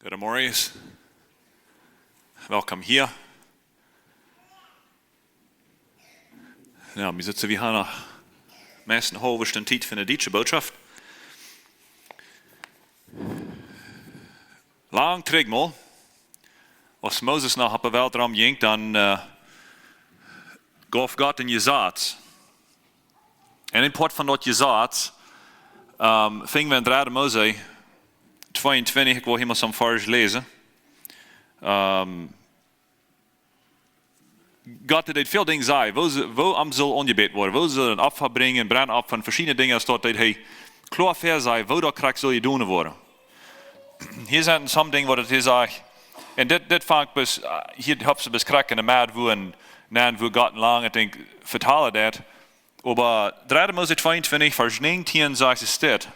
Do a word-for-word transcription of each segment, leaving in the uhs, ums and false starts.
Goodemorjes. Welkom hia. Jo, wie sitten, wie haben noch meist eene haulwe Stund Tiet fa de dietsche Botschaft. Lang trigj mol, aus Moses noch opp de Welt romjinkj, dan äh, gauf Gott een Jesaz. En een Poat von daut Jesaz ähm, finj wie en dredde Mose tweeuntwintich, ekj well hia mol soon Varsch läsen. Ähm, Gott deed väl Dinja sajen, woo, woo am sull aunjebät woaren, woo sull een Opfa brinjen, Brennopfa, veschiedne Dinja, aus daut deed hee kloa väasajen, woo daut krakjt sull jedonen woaren. Hia sent some Dinja, waut hee sajcht, en dit, dit fangt bie, hia haft hee bie krakjt enne Med, woo en, nen, woo Gott een langet Dinkj vetalen deed. Oba dredde Mose tweeuntwintich, Varsch näajentieen sajcht et dit: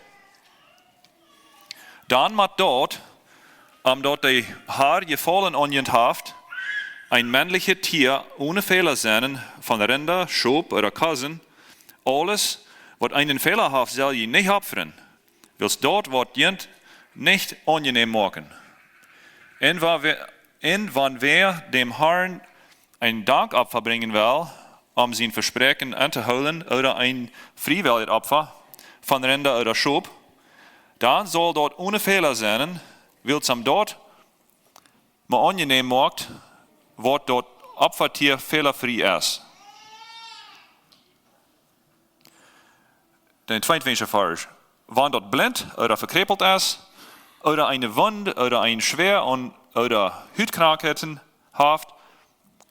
Dan mott daut, om daut de Har Jefaulen aun junt haft, een mennlichet Tia one Fäla sennen, von Rinda, Schop ooda Kosen, aules, waut eenen Fäla haft, sell jie nich opfren, wiels daut woat junt nich aunjenäm moaken. En wan wäa, en wan wäa däm Harn een Dankopfa brinjen well, om sien Vespräakjen entohoolen, ooda een frieweljet Opfa von Rinda ooda Schop, dan saul daut one Fäla sennen, wiels am daut mau aunjenäm moakt, waut daut Opfatia fälafrie es. De tweeuntwintjste Varsch: Wan daut blint ooda vekjräpelt es, ooda eene Wund ooda een Schwäa ooda Hutkrankheten haft,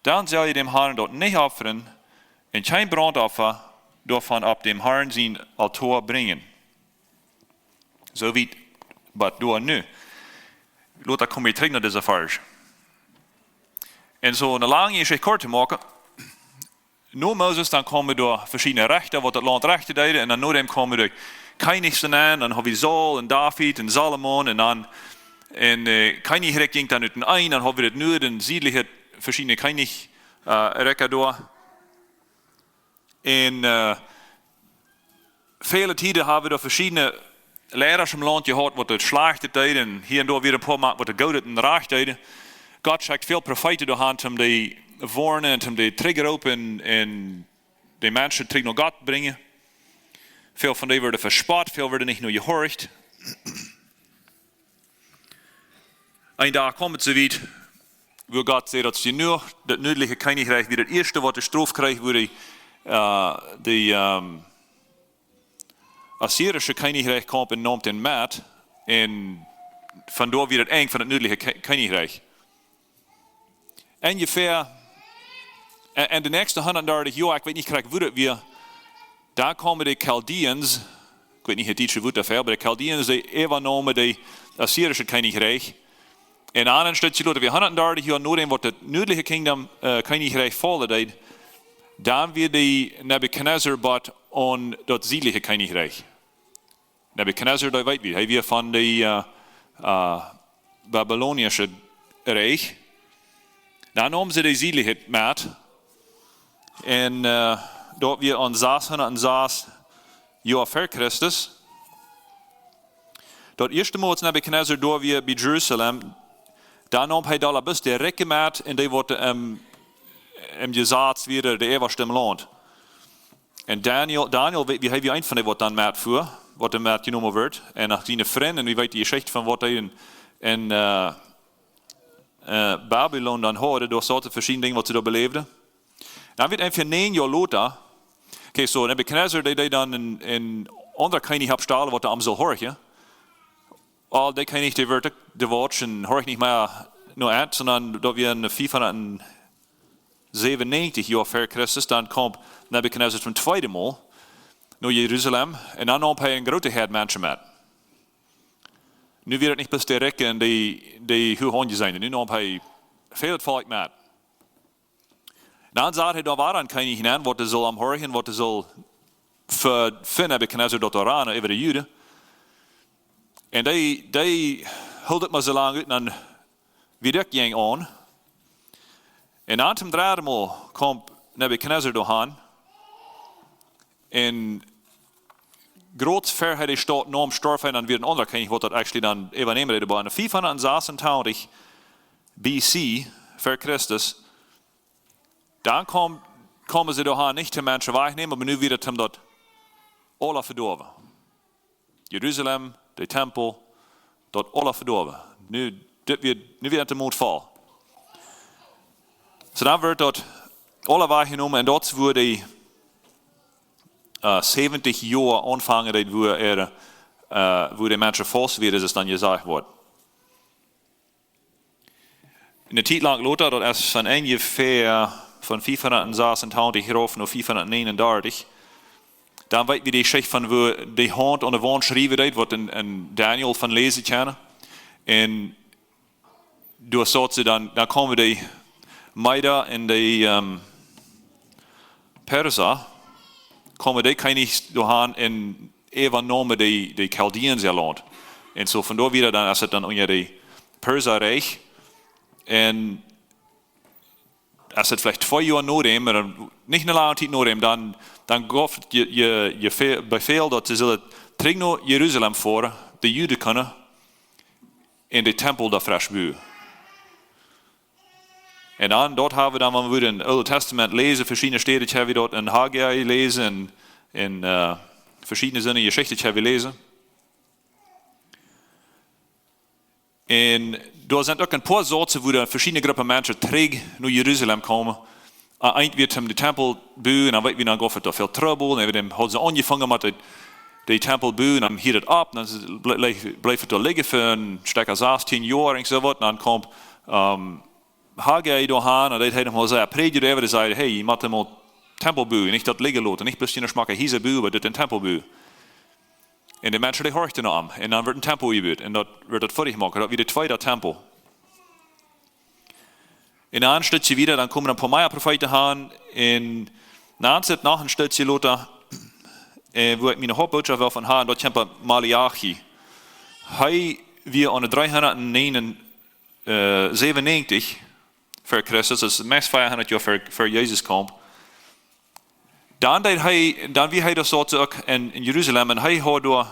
dan sell jie däm Harn daut nich opfren un kjeen Brauntopfa doavon opp däm Harn sien Altoa brinjen. Soo wiet bat doa nu. Lota, kom wie trigj no dise Varsch. En soo, ne lange Jeschicht kort to moaken, no Moses, dan kjeemen doa veschiedne Rechta, waut daut Launt rechten deeden, en dan no däm kjeemen de Kjennichs aun, dan hab wie Saul en David en Salomo, en dan, en äh, Kjennichrikj jinkj dan uteneen, dan hab wie daut nu, dan siedlich et veschiedne Kjennich äh, Rikja doa. En äh, väle Tieden hab wie doa veschiedne Leidasch em Launt jehaut, waut daut schlajchtet deeden, un hia un doa wia een poa Mol waut daut goodet un rajcht deeden. Gott schekjt väl Profeeten doa han, om dee woarnen un om dee trigjroopen un de Menschen trigj no Gott brinjen. Väl von dee worden vespott, väl worden nich no jehorcht. Een Dach kjeem et soo wiet, wua Gott säd, daut es jenuach, daut nüadliche Kjennichrikj wia daut ieeschte, waut de Strof kjrieech, wua de, äh, de ähm, assirische Kjennichrikj kjeem en neem dän met, en von doa wia daut Enj von daut nüadliche Ke- Kjennichrikj. Onjefäa, en, en de näakjste hundatdartich Joa, ekj weet nich krakjt woo daut wia, dan kjeemen de Chaldeans, ekj weet nich daut dietsche Wuat doafäa, oba de Chaldeans, dee äwanomen daut assirische Kjennichrikj. En aun een Stekj lota, wia hundatdartich Joa no däm, waut daut nüadliche Kingdom, äh, Kjennichrikj faulen deed, dan wia de Nebukadnezar bat aun daut siedliche Kjennichrikj. Nebukadnezar, daut weet wie, hee wia von de äh, äh, babylonische Rikj. Dan neemen see de siedliche met. En äh, daut wia aun sashundat un sas Joa ver Christus. Daut ieeschte Mol, aus Nebukadnezar doa wia bie Jerusalem, dan neem hee doa bloos de Rikje met en dee, waut em, em Jesaz wieren, de äwaschte em Launt. En Daniel, Daniel, wie, hee wia een von dee, waut dan metfua, waut doa metjenomen wort. En uk siene Frind, en wie weeten de Jeschicht von waut hee en, en äh, äh, Babylon dan haud, doa sauten veschiedne Dinja, waut see doa beläwden. Dan wia et eefach näajen Joa lota. Okay, soo, Nebukadnezar, dee deed dan een, een aundren Kjennich oppstalen, waut am sull horchen. Aul dee Kjennich, dee wort, dee wort, horcht nich mea no an, sonda daut wia en fiefhundatsäwentich Joa ver Christus, dan kjeem Nebukadnezar toom tweeden Mol no Jerusalem en dan neem hee eene groote Häad Menschen met. Nu wia et nich bloos de Rikje en dee, dee huach aunjeseene, nu neem hee väl Volkj met. Dan sad hee doa wada een Kjennich aun, waut hee sull am horchen, waut hee sull fa, fa Nebukadnezar doa ranen äwa de Juden. En dee, dee hilt et mau soo lang ut, en dan wia daut jinkj aun. En dan toom dredden Mol kjeem Nebukadnezar doa han. En Groot ver hee de Staut neem, storf hee, dan wia een aundra Kjennich, waut daut actually dan äwanämen deed. Oba en fiefhundat sasuntachentich B C, ver Christus, dan kaum, kaumen see doa nich de Menschen wajchnämen, oba nu wia daut om daut aula vedoawen. Jerusalem, de Tempel, daut aula vedoawen. Nu, dit wia, nu wia daut de Mond voll. Soo dan wort daut aula wajchjenomen un daut wia de, äh, säwentich Joa aunfangen, daut wia, äh, wia de Menschen faust wieren, es dan jesajcht worden. Een Tiet lang lota, daut es von onjefäa von fiefhundat sasuntachentich rauf no fiefhundat näajenundartich. Dan weet wie de Jeschicht von woo de Haunt aun de Waunt schriewen deed, waut en, en Daniel von läsen kaun. Un doa saut see dan, dan kaumen de Meda un de, ähm, Persa, kaumen de Kjennichs doa aun un äwanamen de, de Chaldeen äa Launt. Un soo von doa wieda dan, es et dan unja de Persa Rikj. Un es et veleicht twee Joa no däm, oba dan, nich eene lange Tiet no däm, dan, dan jeef et je, je, je fe-, Befäl, daut see sullen trigj no Jerusalem foaren, de Juden kjennen, un de Tempel doa fresch buen. Un dan, daut haben wie dan, wan wie em Oolen Tastament läsen, veschiedne Städen haben wie daut en Haggai läsen un, un, äh, veschiedne soone Jeschichten haben wie läsen. Un doa sent uk een poa Sätze, wua doa veschiedne Gruppen Menschen trigj no Jerusalem komen. Äh, eent wia om de Tempel buen, dan weet wie, dan jeef et doa väl Trubbel, un dan hauden see aunjefongen met de, de Tempel buen, dan hilt et opp, dan ble-, bleef, bleef et doa lijen fa een Stekj sastieen Joa, irjent soo waut, dan kaum, ähm, Haggai doa aun, un daut hee noch mol säd, prädjt äwa, dee säd: "Hey, jie motten mol Tempel buen, nich daut lijen loten, nich bloos jie schmocke Hiesa buen, oba daut een Tempel buen." Un de Menschen, dee horchten no am. Un dan wort een Tempel jebuat. Un daut wort daut foadich jemoakt. Daut wia de tweede Tempel. Un dan een Stekj wieda, dan komen een poa mea Profeeten aun. Un dan es et noch een Stekj lota, äh, wua ekj miene Hauptbootschoft well von haben, daut kjemt bie Maleachi. Hee wia aun de dreehundat näajen, äh, säwenunneajentich ver Christus, daut es meist veahundat Joa ver, ver Jesus kjeem. Dan deed hee, dan wia hee daut soo uk en, en Jerusalem, un hee haud doa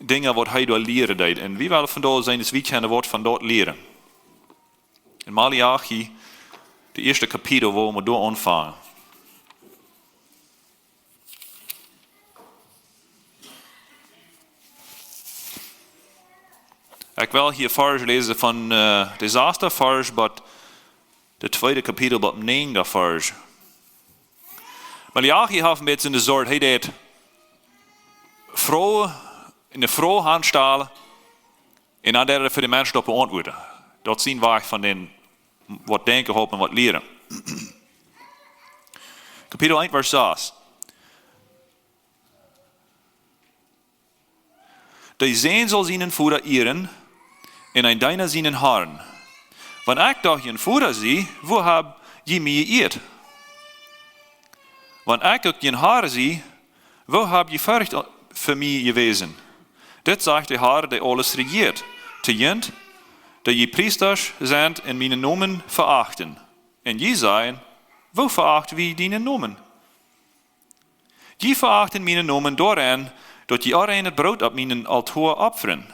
Dinja, waut hee doa lieren deed. Un wie wellen vondoag seenen, daut wie kjennen waut von daut lieren. En Maleachi, de ieeschte Kapitel, wua wie doa aunfangen. Ekj well hia Varsch läsen von, äh, de saste Varsch, bat de tweede Kapitel, bat näajende Varsch. Maleachi haft een bät soone Sort, hee deed Froagen, eene Froag aunstalen, un dan deed hee fa de Menschen doaropp auntwuaden. Daut es sien Wajch von dän, waut denkjen, hopen, waut lieren. Kapitel eent, Varsch sas. De Sän saul sienen Voda ieren un een Deena sienen Harn. Wan ekj doch jun Voda sie, woo hab jie mie jeieet? Wan ekj uk jun Har sie, woo hab jie Forcht fa mie jewäsen? Dit sajcht de Har, dee aules rejieet, to junt, dee jie Priestasch sent un mienen Nomen veachten. Un jie sajen: Woo veacht wie dienen Nomen? Jie veachten mienen Nomen doaraun, daut jie onreinet Broot opp mienen Altoa opfren.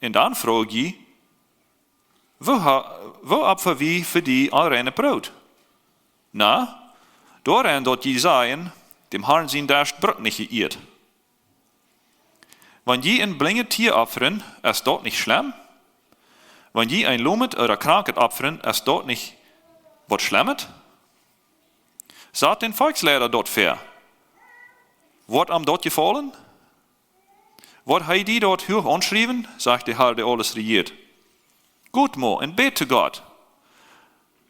Un dan froag jie: Woo ha-, woo opfa wie fa die onreinet Broot? Na, doaraun, daut jie sajen: Däm Harn sien Desch brukt nich jeieet. Wan jie een blinjet Tia opfren, es daut nich schlemm? Wan jie een lomet ooda kranket opfren, es daut nich waut Schlemmet? Sajcht dän Volkjsleida daut väa. Woat am daut jefaulen? Woat hee die daut huach aunschriewen? Sajcht de Har, dee aules rejieet. Got mau un bät to Gott,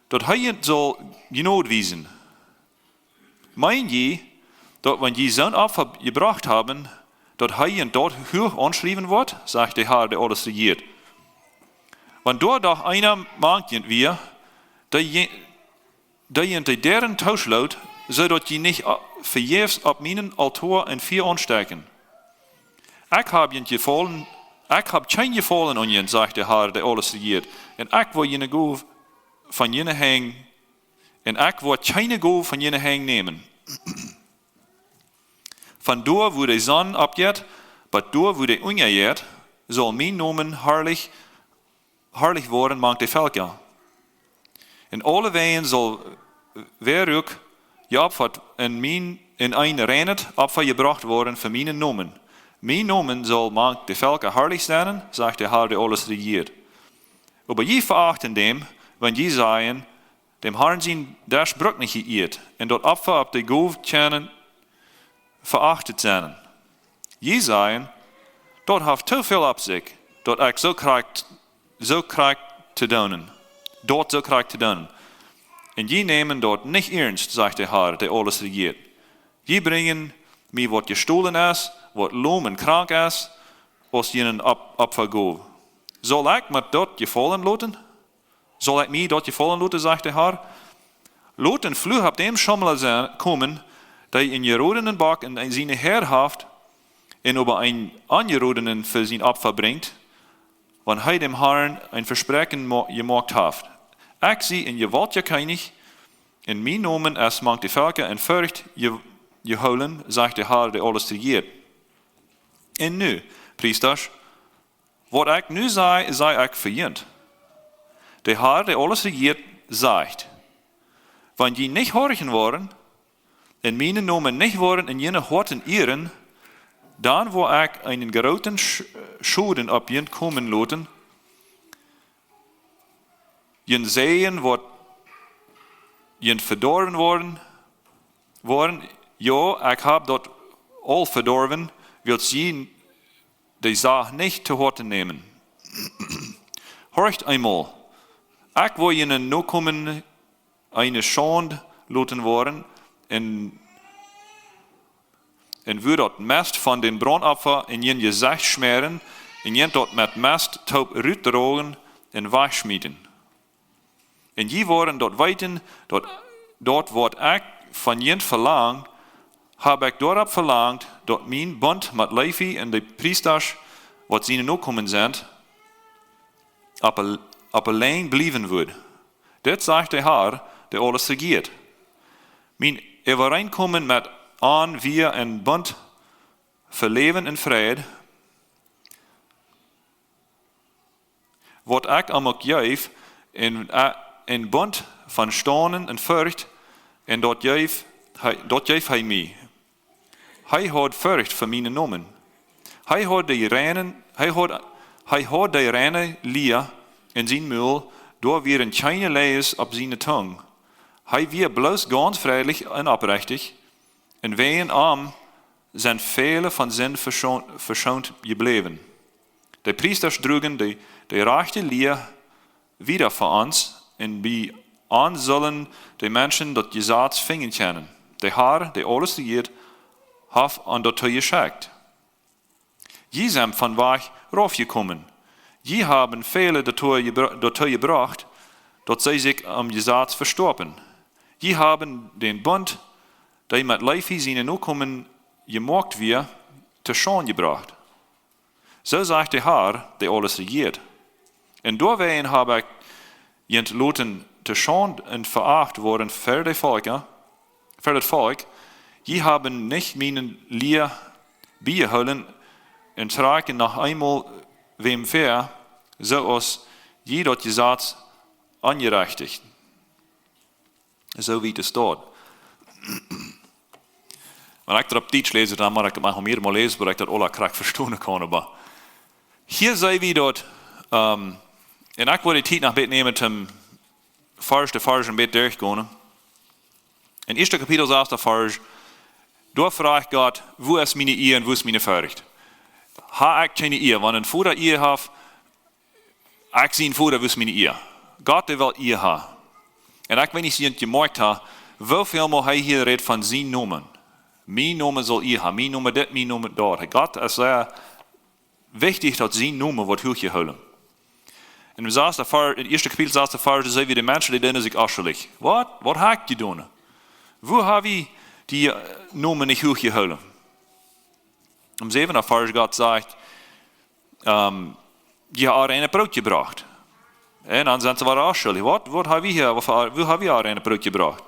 daut hee junt saul Jnod wiesen. Meen jie, daut wan jie soon Opfa jebrocht haben, daut hee junt daut huach aunschriewen woat? Sajcht de Har, dee aules rejieet. Wan doa doch eena mank junt wia, dee je-, dee junt de Däaren tooschloot, soo daut jie nich o-, vejäfs opp mienen Altoa een Fia aunstekjen. Ekj hab junt Jefaulen, ekj hab kjeen Jefaulen aun junt, sajcht de Har, dee aules rejieet, un ekj woa june Gow von june Henj, un ekj woa kjeene Gow von june Henj nämen. Von doa, wua de Sonn oppjeit, Bat doa, wua dee unjajeit, saul mien Nomen harlich, harlich woaren mank de Velkja. Un aulewäajen saul Weiruak jeopfat un mien, un een reinet Opfa jebrocht woaren fa mienen Nomen. Mien Nomen saul mank de Velkja harlich sennen, sajcht de Har, dee aules rejieet. Oba jie veachten däm, wan jie sajen: Däm Harn sien Desch brukt nich jeieet, un daut Opfa opp de Gow kjennen veachtet sennen. Jie sajen: Daut haft too väl opp sikj, daut ekj soo krakjt, soo krakjt to doonen, daut soo krakjt to doonen. Un jie nämen daut nich iernst, sajcht de Har, dee aules rejieet. Jie brinjen mie waut jestolen es, waut lom un krank es, aus jenen Op-, Opfagow. Saul ekj mie daut jefaulen loten? Saul ekj mie daut jefaulen loten, sajcht de Har? Lot een Fluach opp däm Schummla sennen, komen, dee een jerodenen Bock en siene Häd haft, un oba een onjerodenen fa sien Opfa brinjt, wan hee däm Harn een Vespräakjen mo-, jemoakt haft. Ekj sie een jewaultja Kjennich, un mien Nomen es mank de Velkja en Forcht je-, jehoolen, sajcht de Har, dee aules rejieet. Un nu, Priestasch, waut ekj nu saj, saj ekj fa junt. De Har, dee aules rejieet, sajcht: Wan jie nich horchen woaren un mienen Nomen nich woaren en june Hoaten ieren, dan woa ekj eenen grooten Sch-, Schoden opp junt komen loten. Jun Säajen woat junt vedorwen woaren, woaren. Jo, ekj hab daut aul vedorwen, wiels jie de Sach nich to Hoaten nämen. Horcht eemol, ekj woa june Nokomen eene Schaund loten woaren, un, un woa daut Mest von dän Braundopfa en jun Jesecht schmäaren, un junt daut met Mest toop rutdroagen un wajchschmieten. Un jie woaren daut weeten, daut, daut waut ekj von junt velang, hab ekj doaropp velangt, daut mien Bunt met Levi un de Priestasch, waut siene Nokomen sent, opp, opp auleen bliewen wudd. Dit sajcht de Har, dee aules rejieet. Mien Äwareenkomen met an wia een Bunt fa Läwen un Fräd, waut ekj am uk jeef, een, een Bunt von Staunen un Forcht, un daut jeef hee, daut jeef hee mie. Hee haud Forcht fa mienen Nomen. Hee haud de reine, hee haud, hee haud de reine Lia en sien Mul, doa wieren kjeene Läajes opp siene Tung. Hee wia bloos gaunz freidlich un oprechtich, un wäajen am sent väle von Sind veschoont, veschoont jebläwen. De Priestasch druagen de, de rajchte Lia wieda fa ons, un bie an sullen de Menschen daut Jesaz finjen kjennen. De Har, dee aules rejieet, haft an doatoo jeschekjt. Jie sent von Wajch raufjekomen. Jie haben väle doatoo jebr-, doatoo jebrocht, daut see sikj aum Jesaz vestoapen. Jie haben dän Bunt, dee met Levi siene Nokomen jemoakt wia, to Schaund jebrocht. Soo sajcht de Har, dee aules rejieet. Un doawäajen hab ekj junt loten to Schaund un veacht woaren fa de Velkja, fa daut Volkj. Jie haben nich miene Lia biejehoolen un trakjen noch eemol wäm väa, soo aus jie daut Jesaz aunjerajcht. Soo wiet es daut. Wan ekj daut opp Dietsch läs, dan mott ekj daut mau mea mol läsen, bat ekj daut aula krakjt vestonen kaun, oba hia see wie daut, ähm, un ekj wull de Tiet noch een bät nämen, om Varsch fa Varsch een bät derchgonen. En ieeschte Kapitel, saschte Varsch, doa fruacht Gott: Wua es miene Ea un wua es miene Forcht? Ha ekj kjeene Ea? Wan een Voda Ea haft, ekj sie een Voda, wua es miene Ea? Gott, dee well Ea ha. Un ekj weet nich, aus jie daut jemoakt ha, woo väl mol hee hia rät von sien Nomen. Mien Nomen saul Ea ha, mien Nomen dit, mien Nomen daut. Gott es sea wichtich, daut sien Nomen woat huach jehoolen. En em saschte Varsch, em ieeschte Kapitel, saschte Varsch, see wie de Menschen, dee doonen sikj onschullich. Waut? Waut ha ekj jedonen? Wua ha wie dien, äh, Nomen nich huach jehoolen? Em säwenden Varsch, Gott sajcht, ähm: Jie ha onrein Broot jebrocht. Un dan sent see wada onschullich. Waut, waut ha wie hia, wua, wua ha wie onrein Broot jebrocht?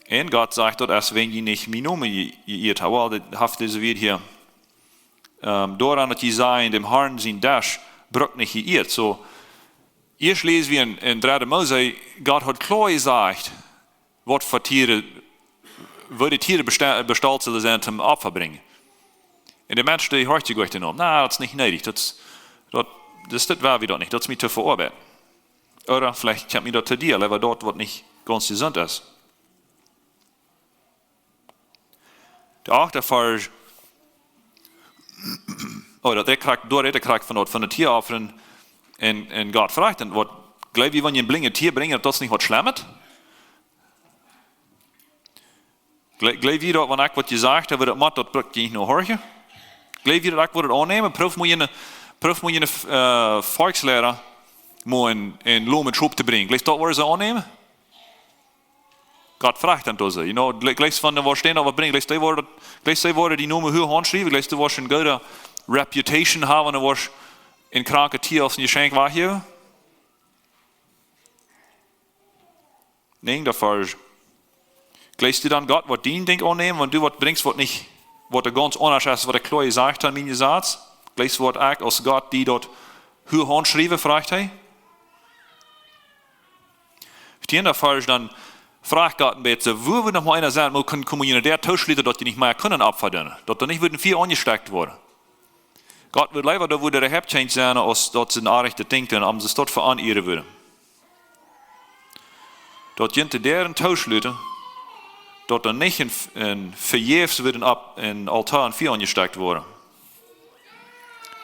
Un Gott sajcht, daut es wäajen jie nich mien Nomen je-, jeieet ha. Well, daut haft dise Wieed hia Ehm, doaraun daut jie sajen, däm Harn sien Desch brukt nich jeieet. Soo, ieescht läs wie en, en dredde Mose, Gott haud kloa jesajcht, waut fa Tieren, woo de Tieren besta-, bestalt sullen sennen toom Opfa brinjen. Un de Mensch, dee horcht sikj goanich no. Na, daut es nich needich. Daut es, daut, daut es, daut woa wie daut nich. Daut es mie too väl Oabeit. Ooda veleicht kjemt mie daut too dieet, leewa daut, waut nich gaunz jesunt es. De achte Varsch, oh, daut rät krakjt, doa rät krakjt von daut, von de Tieroffren. Un, un Gott fruach dan, waut, jleew jie, wan jie een blinjet Tier brinjen, daut daut nich waut schlemmet? Jle-, jleew jie daut, wan ekj waut jesajcht hab, daut mott, daut brukt jie nich no horchen? Jleew jie daut ekj woa daut aunnämen? Proow mol june, proow mol june, äh, Volkslieed mol een, een lomet Schop to brinjen. Jleew jie daut woaren see aunnämen? Gott fruach dan doa see, you know, jle-, jleew jie, wan dee woaren stenen, waut brinjen, jleew jie, dee woaren, jleew jie, dee woaren dien Nomen huach aunschriewen, jleew jie, dee woaren eene goode reputation haben, wan dee woaren een kranket Tier aus een Jeschenkj wajchjäwen? Näajenda Varsch. Jleefst du dan Gott woat dien Dinkj aunnämen, wan du waut brinjst, waut nich, waut doa gaunz aundasch es, waut ekj kloa jesajcht hab, mien Jesaz? Jleefst du, woat ekj aus Gott die daut huach aunschriewen, fruach hee. Fieftieenda Varsch, dan fruach Gott een bät, wua wudd noch mol eena sennen, wua kunn, kunn jie dee tooschluten, daut jie nich mea kunnen Opfa doonen, daut doa nich wudd een Fia aunjestekjt woaren. Gott wudd leewa doa, wua de Hepchenj sennen, aus daut see een orrajchtet Dinkj doonen, om see daut fa aun ieren wudden. Daut jie de Däaren tooschluten, daut doa nich een, een vejäfs wudd een Op-, een Aultoa een Fia aunjestekjt woaren.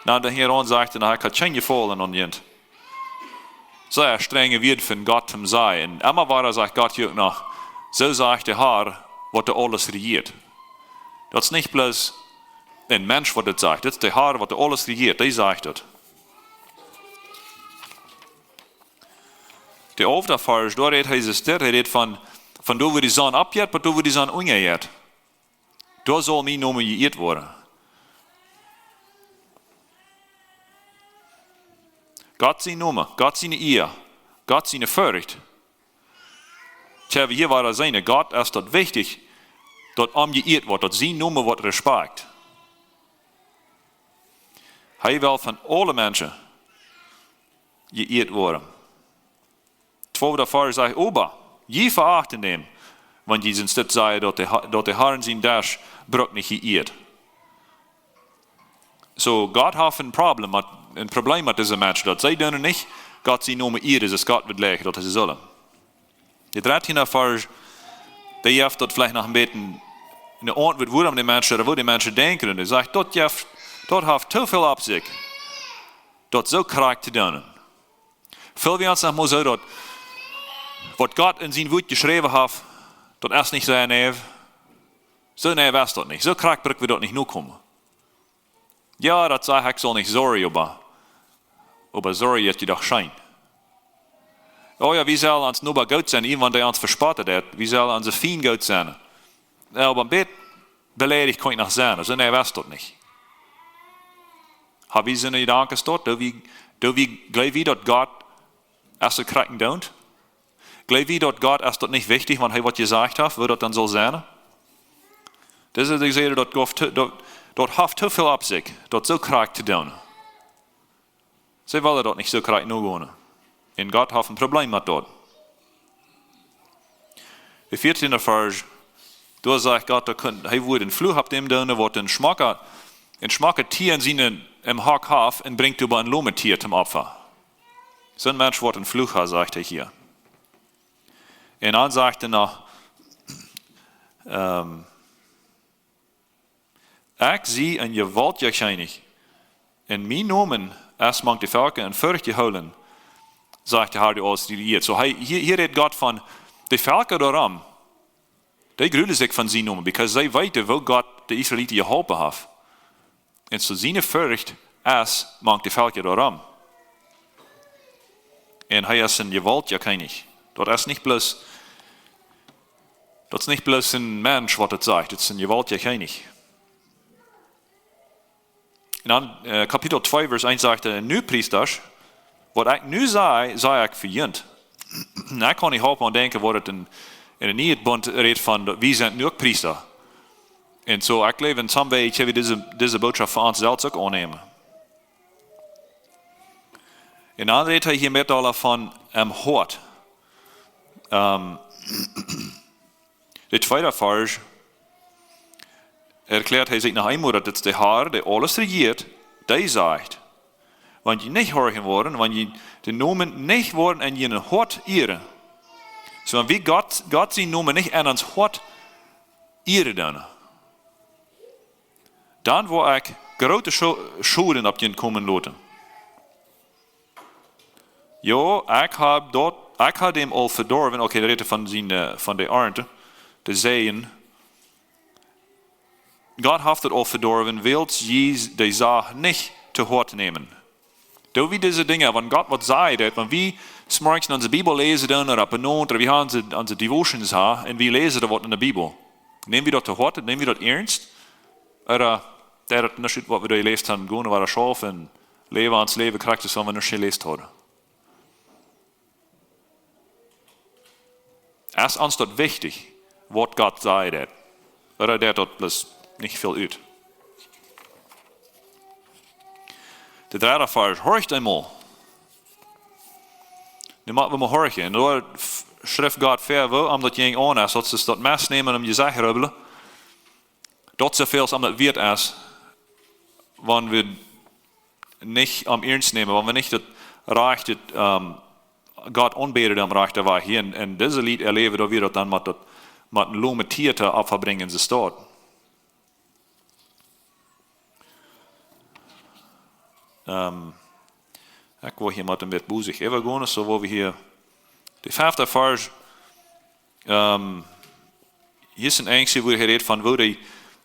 Na, de Herr sajcht, na, ekj hab kjeen Jefaulen aun junt. Sea strenje Wieed von Gott to sajen. Un emma wada sajcht Gott hia uk noch, soo sajcht de Herr, waut doa aules rejieet. Daut es nich bloos een Mensch, waut daut sajcht. Daut es de Herr, waut doa aules rejieet. Dee sajcht daut. De alfta Varsch, doa rät Jesus dit, hee rät von, von doa, wua de Sonn oppjeit, bat doa, wua de Sonn unjajeit. Doa saul mien Nomen jeieet woaren. Gott sien Nomen, Gott siene Ea, Gott siene Forcht. Tja, wie hia wada seenen, Gott es daut wichtich, daut am jeieet woat, daut sien Nomen woat respakjteet. Hee well von aule Menschen jeieet woaren. Twalfta Varsch sajcht, oba jie veachten däm, wan jie sent stets sajen, daut de Ha-, daut de Herr sien Desch brukt nich jeieet. Soo, Gott haft een Problem met, een Problem met dise Menschen, daut see doonen nich Gott sien Nomen ieren, soo aus Gott wudd jleichen, daut see sullen. De dartieenda Varsch, dee jeft daut veleicht noch een bät eene Auntwuat, wuarom de Menschen, ooda woo de Menschen denkjen. Un hee sajcht, daut jeft, daut haft too väl opp sikj, daut soo krakjt to doonen. Feel wie ons noch mol soo, daut waut Gott en sien Wuat jeschräwen haft, daut es nich soo neiw. Soo neiw es daut nich. Soo krakjt bruck wie daut nich nokomen. Jo, daut saj ekj, saul nich sorry, oba, oba sorry es je doch scheen. Oh jo, wie sellen ons Noba goot sennen, wan dee ons vespott haft. Wie sellen onse Fiend goot sennen. Jo, oba een bät beleidicht kaun ekj noch sennen. Soo neiw es daut nich. Hab wie soone Jedanken doa? Doo wie, doo wie, jleew wie, daut Gott es soo krakjt en doont? Jleew wie, daut Gott es daut nich wichtich, wan hee waut jesajcht haft, woo daut dan saul sennen? Daut es, ekj saj, daut gauf to, daut, daut haft too väl opp sikj, daut soo krakjt to doonen. See wellen daut nich soo krakjt nogonen. Un Gott haft een Problem met daut. De vieetieenda Varsch, doa sajcht Gott, doa kunn, hee wudd een Fluch opp däm doonen, waut een schmocka, een schmocka Tia en sienen, em Hock haft un brinjt doabie een lomet Tia toom Opfa. Soon Mensch woat een Fluch haben, sajcht hee hia. Un dan sajcht hee noch, ehm, ekj sie een jewaultja Kjennich, un mien Nomen es mank de Velkja en Forcht jehoolen, sajcht de Herr, dee aules rejieet. Soo, hee, hia, hia rät Gott von de Velkja doarom, dee grulen sikj von sien Nomen, because see weeten, woo Gott de Israeliten jeholpen haft. Un soo siene Forcht es mank de Velkja doarom. Un hee es een jewaultja Kjennich. Daut es nich bloos, daut es nich bloos een Mensch, waut daut sajcht. Daut es een jewaultja Kjennich. Un dan, eh, Kapitel twee, Varsch eent sajcht hee, nu Priestasch, waut ekj nu saj, saj ekj fa junt. Un ekj kaun nich halpen aun denkjen, waut et en, en de Niee Bunt rät von, daut wie sent nu uk Priesta. Un soo, ekj jleew, en some way kjenn wie dise, dise Bootschoft fa ons selfst uk aunnämen. Un dan rät hee hia mea dolla von em Hoat. Ähm, de tweede Varsch erkjläat hee sikj noch eemol, daut et de Herr, dee aules rejieet, dee sajcht: Wan jie nich horchen woaren, wan jie dän Nomen nich woaren en jun Hoat ieren, soo wan wie Gott, Gott sienen Nomen nich en ons Hoat ieren doonen, dan woa ekj groote Scho-, Schoden opp junt komen loten. Jo, ekj hab daut, ekj hab däm aul vedorwen. Okay, daut rät von siene, äh, von de Arnt, de Säajen. Gott haft daut aul vedorwen, wiels jie de Sach nich to Hoat nämen. Doo wie dise Dinja, wan Gott waut sajcht, daut wan wie zemorjes en onse Bibel läsen doonen, ooda opp een Noont, ooda wie haben onse, onse Devotions ha, un wie läsen doa waut en de Bibel, näm wie daut to Hoat, näm wie daut iernst? Ooda, äh, daut es nich waut wie doa jeläst haben, gonen wie schaufen, läwen ons Läwen krakjt soo aus wie nich jeläst hauden. Es ons daut wichtich, waut Gott sajcht, ooda deit daut bloos nich väl ut? De dredde Varsch, horcht eemol. Nu motten wie mol horchen. Un doa f-, schrift Gott väa, woo am daut jinkj aun, aus daut see daut Mess nämen un om sikj rubbelen. Daut soo väl aus am daut wieet es, wan wie nich am iernst nämen, wan wie nich daut rajchte, ähm, Gott aunbäden, dän rajchten Wajch hia. Un, un dise Lied erläwen, daut wie daut dan met daut, met een lomen Tia Opfa brinjen, soo aus daut. Ähm, ekj woa hia met een bät bosich äwagonen, soo woa wie hia de fefte Varsch, ähm, hia es een Enjsje, wua hee rät von woo de,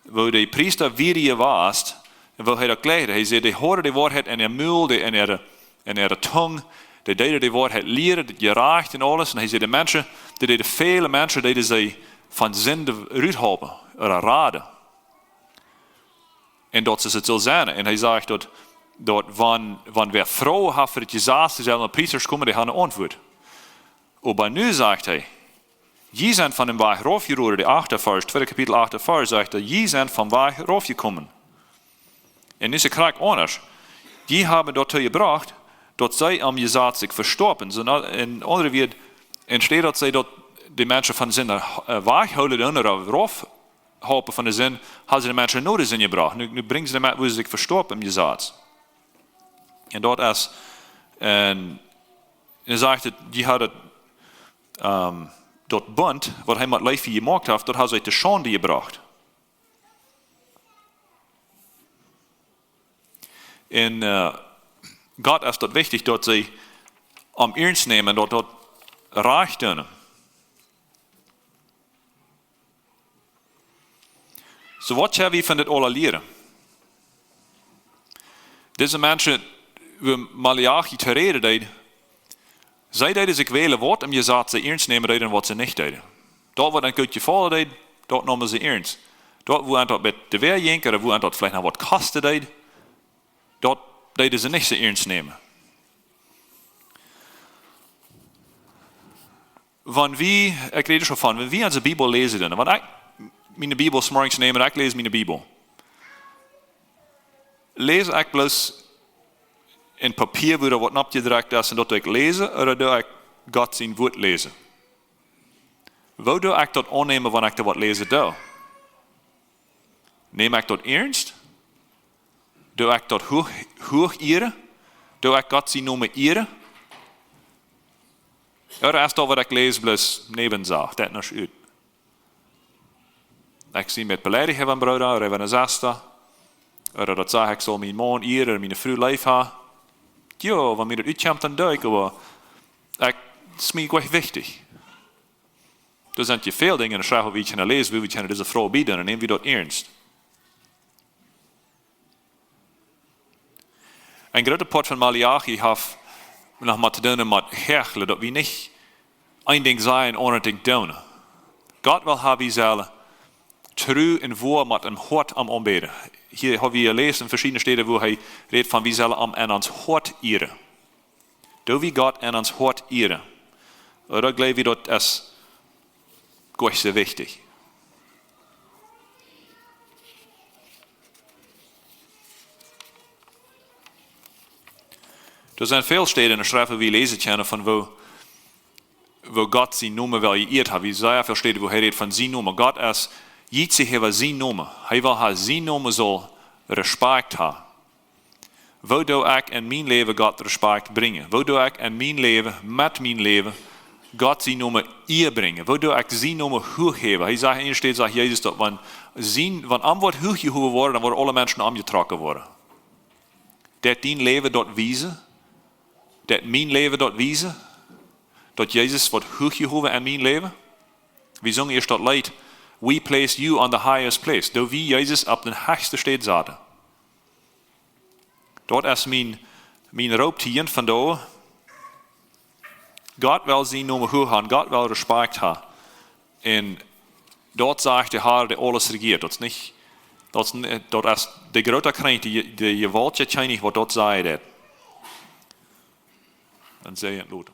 woo de Priesta wia jewast, un woo hee daut jlikjt. Hee säd, dee hauden de Woarheit en äa Mul, dee en äare, en äare Tung, dee deeden de Woarheit lieren, daut jerajcht un aules. Un hee säd, de Menschen, dee deeden väle Menschen, deeden see von Sind ruthalpen, ooda raden. Un daut es et soo sennen. Un hee sajcht daut, daut wan, wan wäa Froagen haft fa daut Jesaz, dee sellen no Priesta komen, dee haben eene Auntwuat. Oba nu sajcht hee, jie sent von dän Wajch raufjeroden, de achte Varsch, tweede Kapitel, achte Varsch, sajcht hee, jie sent vom Wajch raufjekomen. Un nu es et krakjt aundasch. Jie haben doatoo jebrocht, daut see aum Jesaz sikj vestoapen. Soo, na, en aundre Wieed, enne Städ daut see daut de Menschen von Sind, äh, wajchhoolen doonen ooda rauf halpen von de Sind, haben see de Menschen no de Sind jebrocht. Nu, nu brinjen see de Menschen, wua see sikj vestoapen em Jesaz. Un daut es, un, un sajcht et, dee hauden, ähm, daut Bunt, waut hee met Leew jemoakt haft, daut haft see to Schaund jebrocht. Un, äh, Gott es daut wichtich, daut see am iernst nämen, daut, daut rajcht doonen. Soo, waut kjenn wie von dit aula lieren? Dise Menschen, wua Maleachi to räden deed, see deeden sikj wälen, waut em Jesaz see iernst nämen deeden un waut see nich deeden. Daut, waut an goot jefaulen deed, daut neemen see iernst. Daut, wua an daut bät schwoa jinkj, ooda wua an daut veleicht noch waut kosten deed, daut deeden see nich soo iernst nämen. Wan wie, ekj räd soo von, wan wie onse Bibel läsen doonen, wan ekj miene Bibel zemorjes näm un ekj läs miene Bibel, läs ekj bloos een Papia, wua waut oppjedrekjt es un daut doo ekj läsen, ooda doo ekj Gott sien Wuat läsen? Woo doo ekj daut aunnämen, wan ekj doa waut läsen doo? Näm ekj daut iernst? Doo ekj daut huach, huach ieren? Doo ekj Gott sien Nomen ieren? Ooda es daut, waut ekj läs, bloos Näwensach, daut es nuscht? Ekj sie met beleidicht äwa een Brooda ooda äwa eene Sesta, ooda daut sajcht, ekj saul mienen Maun ieren, miene Fru leef haben. Jo, wan mie daut utkjemt, dan doo ekj, oba ekj, daut es mie nich wichtich. Doa sent je väl Dinja enne Schreft, waut wie kjennen läsen, wua wie kjennen dise Froag bie doonen, un näm wie daut iernst? Een groota Poat von Maleachi haft noch mau to doonen met Heichlen, daut wie nich een Dinkj sajen un een aundret Dinkj doonen. Gott well haben, wie sellen tru un woa met een Hoat am aunbäden. Hia hab wie jeläsen en veschiedne Städen, wua hee rät von, wie sellen am en ons Hoat ieren. Doo wie Gott en ons Hoat ieren? Ooda jleew wie, daut es goanich soo wichtich? Doa sent väl Städen enne Schreft, wua wie läsen kjennen von woo, woo Gott sien Nomen well jeieet haben. Wie seenen väl Städen, wua hee rät von sien Nomen. Gott es, jie hia wua sien Nomen. Hee well haben, sien Nomen saul Respekt haben. Woo doo ekj en mien Läwen Gott Respekt brinjen? Woo doo ekj en mien Läwen, met mien Läwen, Gott sien Nomen Ea brinjen? Woo doo ekj sien Nomen huach häwen? Hee sajcht, enne Städ sajcht Jesus daut, wan sien, wan am woat huach jehowen woaren, dan woaren aule Menschen omjetrocken woaren. Daut dien Läwen daut wiesen, daut mien Läwen daut wiesen, daut Jesus woat huach jehowen en mien Läwen. Wie sungen ieescht daut Leet, We place you on the highest place. Daut wie Jesus opp de hechste Städ saten. Daut es mien, mien Roop hia vondoag. Gott well sien Nomen huach haben, Gott well Respekt haben. Un daut sajcht de Herr, dee aules rejieet. Daut es nich, daut es, daut es de groota Kjennich, de, de jewaultja Kjennich, waut daut sajen deit. Dan säd hee daut.